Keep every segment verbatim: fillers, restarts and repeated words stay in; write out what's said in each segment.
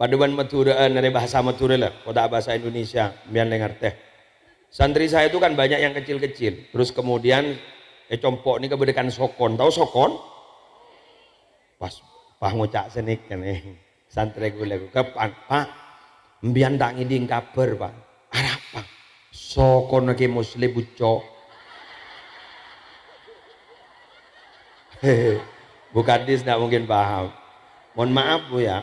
Adhâbu bân Madhurâ'ân, arè bhâsa Madhurâ la, kodhu bhâsa Indonesia, sampèyan la ngartè. Santri saya itu kan banyak yang kecil-kecil, terus kemudian, è, compo' nèka bâdâ kan sokon. Tao sokon? Pas, pas ngoca' sè nèka nè, santrè ghulâ, "Kapan, Pak? Sampèyan ta' ngèdhing kabhâr, Pak." "Arapa?" "Sokona Kè Musleh bucco'." Bu Kadis ndak mungkin paham. Mohon maaf, Bu, ya.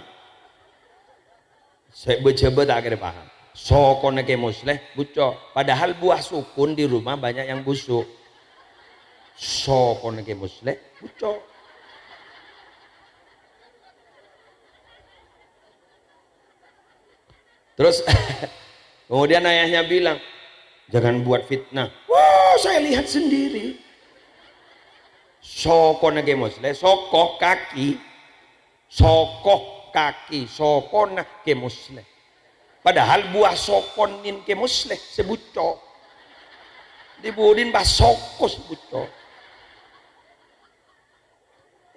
Sè bâ-jhâbâ ta' kèra paham. Sokona Kè Musleh bucco'. Padahal buah sukun di rumah banyak yang busuk. Sokona Kè Musleh bucco'. Terus kemudian ayahnya bilang, "Jangan buat fitnah." "Wah, saya lihat sendiri." Sokona Kè Musleh, soko kaki. Soko kaki, sokona Kè Musleh. Padahal buah sokon nèng Kè Musleh sè bucco'. Di budin pas soko sè bucco'.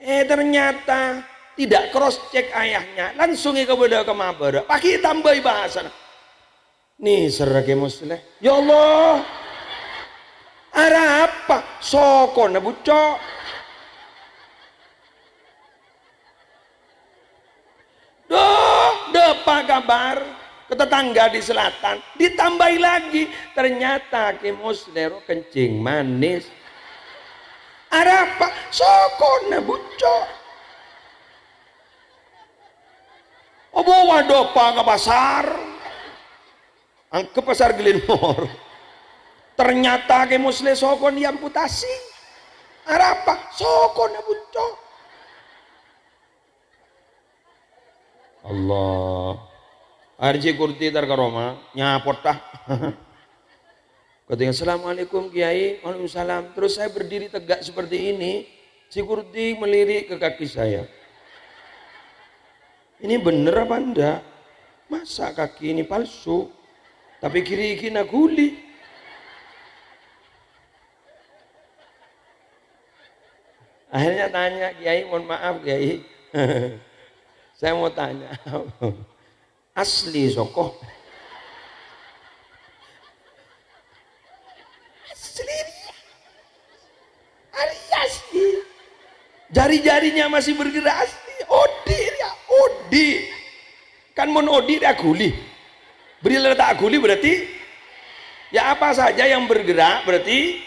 Eh, ternyata tidak cross check ayahnya, langsung èkabâlâ ka mabârâ', pas ghi' tambâi bhâsana. Nèserra Kè Musleh. "Ya Allah, arapa? Sokona bucco'." Duh, dâpa' kabhâr ka tatangghâ di selatan, ditambâi lagi. Ternyata Kè Musleh ro kencing manis. "Arapa?" "Sokona bucco'." Obo wa dâpa' ka pasar. Anggep pasar Glenmor. Ternyata Kè Musleh sokon diamputasi. Arapa? Sokona bucco'. Allah. Arji kurti tar ka roma, nyapot tah. Katanya, "Assalamualaikum, Kiai." "Waalaikumsalam." Terus saya berdiri tegak seperti ini, security melirik ke kaki saya. "Ini bener apa enggak? Masa kaki ini palsu? Tapi kiri iki na ghuli." Akhirnya tanya, "Kiai, mohon maaf, Kiai." Saya mau tanya. Asli, soko. Asli dia. Ari asli. Jari-jarinya masih bergerak asli. Odi' dia, odi'. Kan mon odi' dia ghuli. Beri letak ghuli berarti, ya, apa saja yang bergerak berarti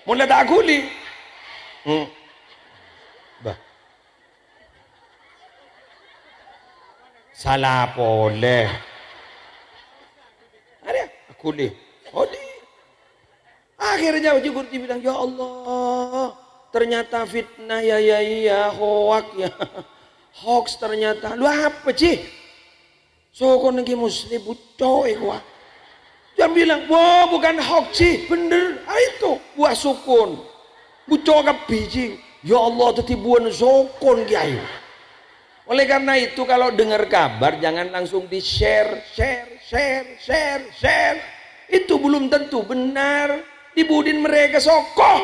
mon letak ghuli. Hmm. Bah. Sala polè. Arèya, ghuli. Odi'. Akhirnya Haji Kurdi bilang, "Ya Allah, ternyata fitnah ya, ya, iya, hoak ya. Hoax ternyata." "Lu apa, Ji?" "Sokon nèng Kè Musleh bucco' è kowa." Dia bilang, "Wah, bukan hoax, Ji, bener. Ah, itu buah sukun. Bucco' kabbhi, Ji." "Ya Allah, daddi buwân sokon, Kiai." Oleh karena itu, kalau dengar kabar, jangan langsung di-share, share, share, share, share. Itu belum tentu benar. Di budin mereka soko.